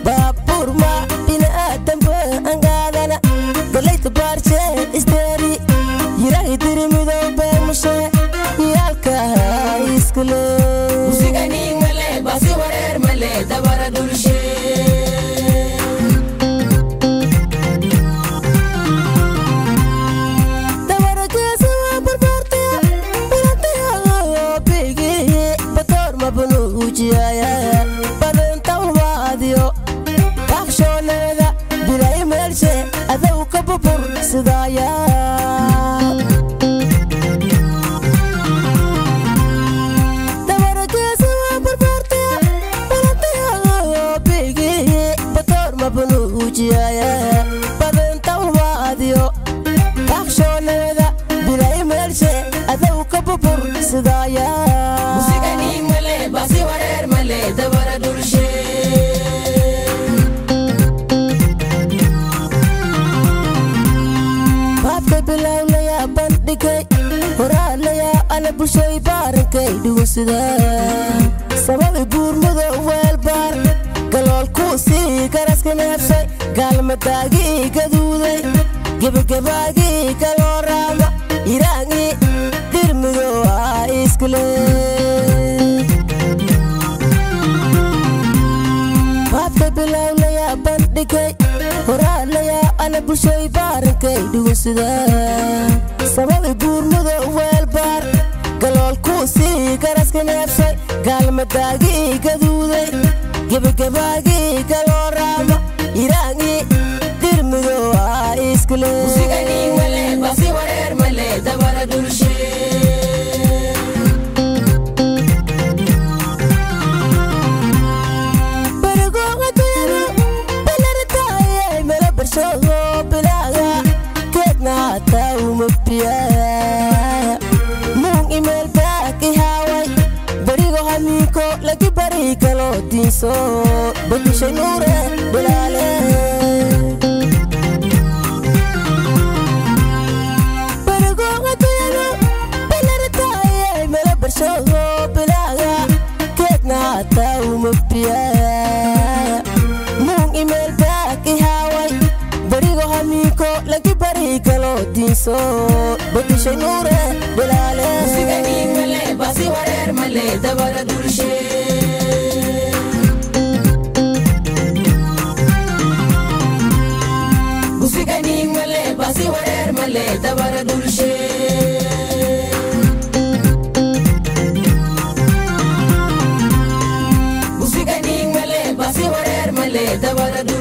Baburma bina aadamba angaadana. sidaaya Sababi buurmada weelbaar galoolkuusii garaska neefsay gaalmadaagii gaduuday gebagabaagii kaloo raama iraangii dirmidoo aa iskale baabka bilowlayaa bandhigay horaalayaa ana bulshay baarinkay dhugusida sababi buurmada weelbaar galoolkuusii garaska neefsay gaalmadaagii gaduuday gebagabaagii kaloo raama iraangii dirmidoo aa iskale Badushay nuure bilaale Baragoga tuyana bilartaay mala barshogo bilaaga keedna taa uma biya Mung email back haway barigo hamiko lagi bari kalo diinso badushay nuure bilaale Musigani male basi wareer male dabara dulshe Dabara dulshe Musigani male basi wareer male dabara dulshe.